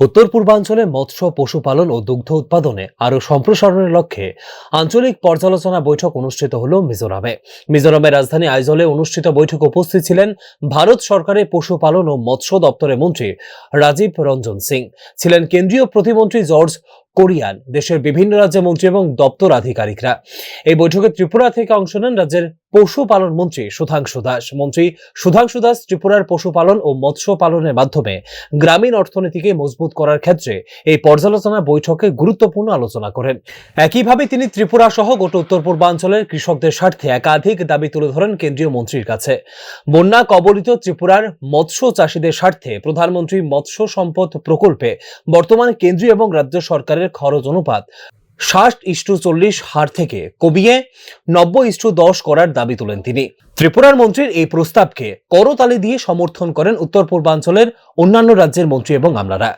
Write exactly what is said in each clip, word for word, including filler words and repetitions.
উত্তর পূর্বাঞ্চলে মৎস্য, পশুপালন ও দুগ্ধ উৎপাদনে আরও সম্প্রসারণের লক্ষ্যে আঞ্চলিক পর্যালোচনা বৈঠক অনুষ্ঠিত হল মিজোরামে। মিজোরামের রাজধানী আইজলে অনুষ্ঠিত বৈঠকে উপস্থিত ছিলেন ভারত সরকারের পশুপালন ও মৎস্য দপ্তরের মন্ত্রী রাজীব রঞ্জন সিং, ছিলেন কেন্দ্রীয় প্রতিমন্ত্রী জর্জ কোরিয়ান, দেশের বিভিন্ন রাজ্যের মন্ত্রী এবং দপ্তর আধিকারিকরা। এই বৈঠকে ত্রিপুরা থেকে অংশ নেন রাজ্যের পশুপালন মন্ত্রী সুধাংশু দাস। মন্ত্রী সুধাংশু দাস ত্রিপুরার পশুপালন ও মৎস্য পালনের মাধ্যমে গ্রামীণ অর্থনীতিকে মজবুত করার ক্ষেত্রে এই পর্যালোচনা বৈঠকে গুরুত্বপূর্ণ আলোচনা করেন। একইভাবে তিনি ত্রিপুরা সহ গোটা উত্তর পূর্বাঞ্চলের কৃষকদের স্বার্থে একাধিক দাবি তুলে ধরেন কেন্দ্রীয় মন্ত্রীর কাছে। বন্যা কবলিত ত্রিপুরার মৎস্য চাষীদের স্বার্থে প্রধানমন্ত্রী মৎস্য সম্পদ প্রকল্পে বর্তমান কেন্দ্রীয় এবং রাজ্য সরকারের খরচ অনুপাত ষাট ইস্টু চল্লিশ হার থেকে কমিয়ে নব্বই ইস্টু দশ করার দাবি তোলেন তিনি। ত্রিপুরার মন্ত্রীর এই প্রস্তাবকে করতালি দিয়ে সমর্থন করেন উত্তর পূর্বাঞ্চলের অন্যান্য রাজ্যের মন্ত্রী এবং আমলারা।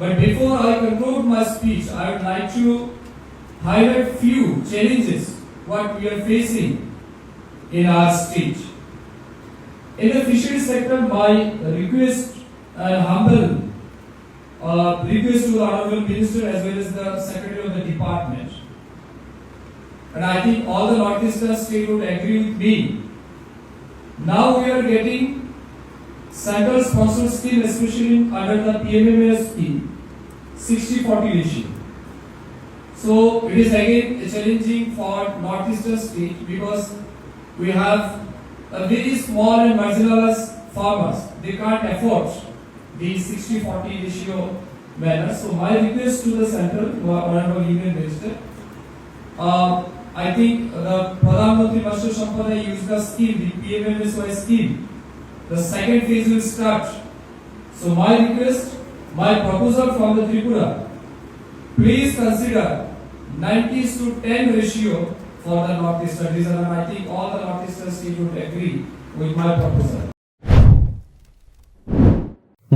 But before I conclude my speech, I would like to highlight few challenges what we are facing in our state. In the fishery sector, my request and humble uh, request to the Honorable Minister as well as the Secretary of the Department. And I think all the Northeastern state would agree with me. Now we are getting central sponsored scheme, especially under the P M M S scheme, sixty forty ratio. So it is again challenging for Northeastern state because we have a very small and marginalized farmers. They can't afford the sixty forty ratio manner. So my request to the central, to our Honorable Union Minister, uh, I think the Pradhan Mantri Matsya Sampada Yojana scheme, the P M M S Y scheme, the second phase will start. So my request, my proposal from the Tripura, please consider ninety to ten ratio for the Northeastern region, and I think all the Northeastern state would agree with my proposal.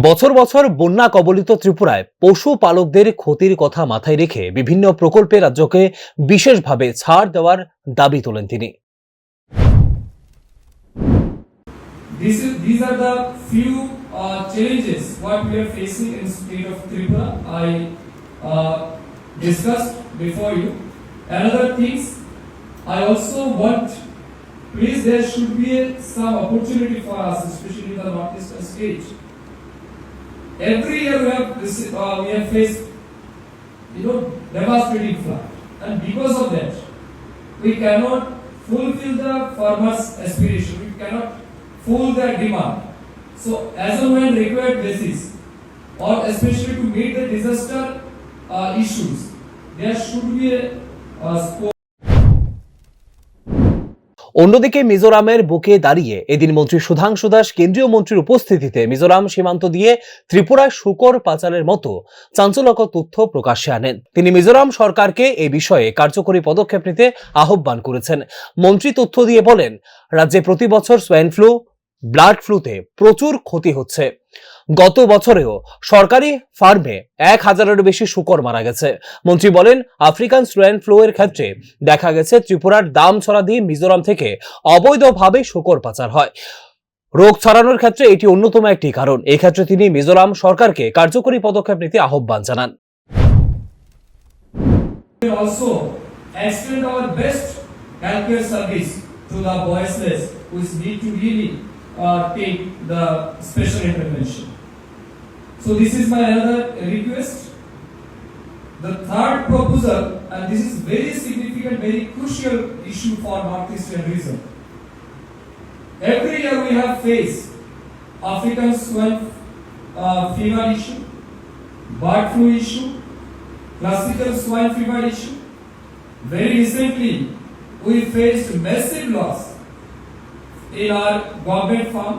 বছর বছর বন্যা কবলিত ত্রিপুরায় পশুপালকদের ক্ষতির কথা মাথায় রেখে বিভিন্ন প্রকল্পে রাজ্যকে বিশেষভাবে ছাড় দেওয়ার দাবি তোলেন তিনি। This is, these are the few uh, challenges what we are facing in state of Tripura. I uh, discussed before you. Another things, I also want, please, there should be a, some opportunity for us, especially the northeastern state. Every year we have rece- uh, we have faced, you know, devastating flood, and because of that, we cannot fulfill the farmers' aspiration. We cannot full their demand. So, as and when required basis, or especially to meet the disaster uh, issues, there should be a, a scope. অন্যদিকে মিজোরামের বুকে দাঁড়িয়ে এদিন মন্ত্রী সুধাংশু দাস কেন্দ্রীয় মন্ত্রীর উপস্থিতিতে মিজোরাম সীমান্ত দিয়ে ত্রিপুরায় শূকর পাচারের মতো চাঞ্চল্যকর তথ্য প্রকাশ্যে আনেন। তিনি মিজোরাম সরকারকে এ বিষয়ে কার্যকরী পদক্ষেপ নিতে আহ্বান করেছেন। মন্ত্রী তথ্য দিয়ে বলেন, রাজ্যে প্রতি বছর সোয়াইন ফ্লু, ব্লাড ফ্লুতে প্রচুর ক্ষতি হচ্ছে। গত বছরেও সরকারি ফার্মে এক হাজারেরও বেশি শূকর মারা গেছে। মন্ত্রী বলেন, আফ্রিকান সোয়াইন ফ্লু এর ক্ষেত্রে দেখা গেছে ত্রিপুরার দামছড়া দিয়ে মিজোরাম থেকে অবৈধভাবে শূকর পাচার হয়। রোগ ছড়ানোর ক্ষেত্রে এটি অন্যতম একটি কারণ। এই ক্ষেত্রে তিনি মিজোরাম সরকারকে কার্যকরী পদক্ষেপ নিতে আহ্বান জানান। We also extend our best healthcare service to the voiceless, which need to really uh, take the special intervention. So this is my another request. The third proposal, and this is very significant, very crucial issue for Northeastern region. Every year we have faced African swine uh, fever issue, bird flu issue, classical swine fever issue. Very recently, we faced massive loss in our government farm.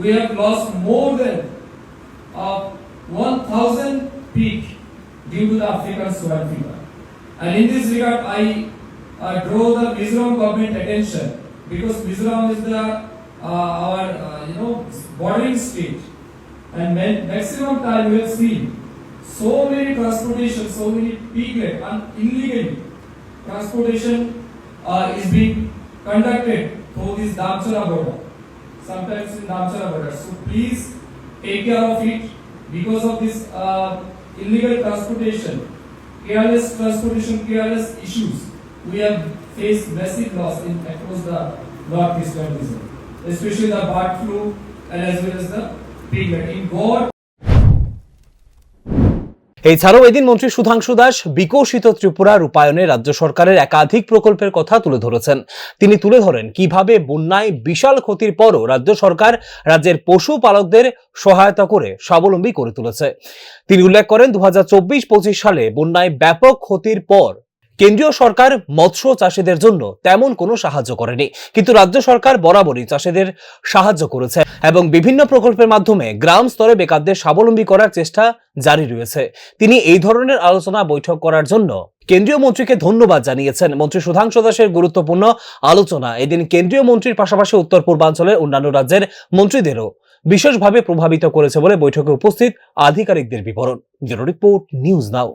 We have lost more than uh, one thousand pig due to the African swine fever. And in this regard, I uh, draw the Mizoram government attention because Mizoram is the uh, our uh, you know bordering state, and ma- maximum time we have seen so many transportation, so many piglet and illegally transportation uh, is being conducted through this Damchara border. sometimes in Damchara border. So please take care of it. Because of this uh, illegal transportation, careless transportation, careless issues, we have faced massive loss in across the northeastern region, especially the bird flu and as well as the pig. In God এছাড়াও এদিন মন্ত্রী সুধাংশু দাস বিকশিত ত্রিপুরা রূপায়ণে রাজ্য সরকারের একাধিক প্রকল্পের কথা তুলে ধরেছেন। তিনি তুলে ধরেন কিভাবে বন্যায় বিশাল ক্ষতির পরও রাজ্য সরকার রাজ্যের পশুপালকদের সহায়তা করে স্বাবলম্বী করে তুলেছে। তিনি উল্লেখ করেন, দু হাজার চব্বিশ পঁচিশ সালে বন্যায় ব্যাপক ক্ষতির পর কেন্দ্রীয় সরকার মৎস্য চাষীদের জন্য তেমন কোনো সাহায্য করেনি, কিন্তু রাজ্য সরকার বরাবরই চাষীদের সাহায্য করেছে এবং বিভিন্ন প্রকল্পের মাধ্যমে গ্রাম স্তরে বেকারদের স্বাবলম্বী করার চেষ্টা জারি রয়েছে। তিনি এই ধরনের আলোচনা বৈঠক করার জন্য কেন্দ্রীয় মন্ত্রীকে ধন্যবাদ জানিয়েছেন। মন্ত্রী সুধাংশু দাসের গুরুত্বপূর্ণ আলোচনা এদিন কেন্দ্রীয় মন্ত্রীর পাশাপাশি উত্তর পূর্বাঞ্চলের অন্যান্য রাজ্যের মন্ত্রীদেরও বিশেষভাবে প্রভাবিত করেছে বলে বৈঠকে উপস্থিত আধিকারিকদের বিবরণ। Bureau report, news now.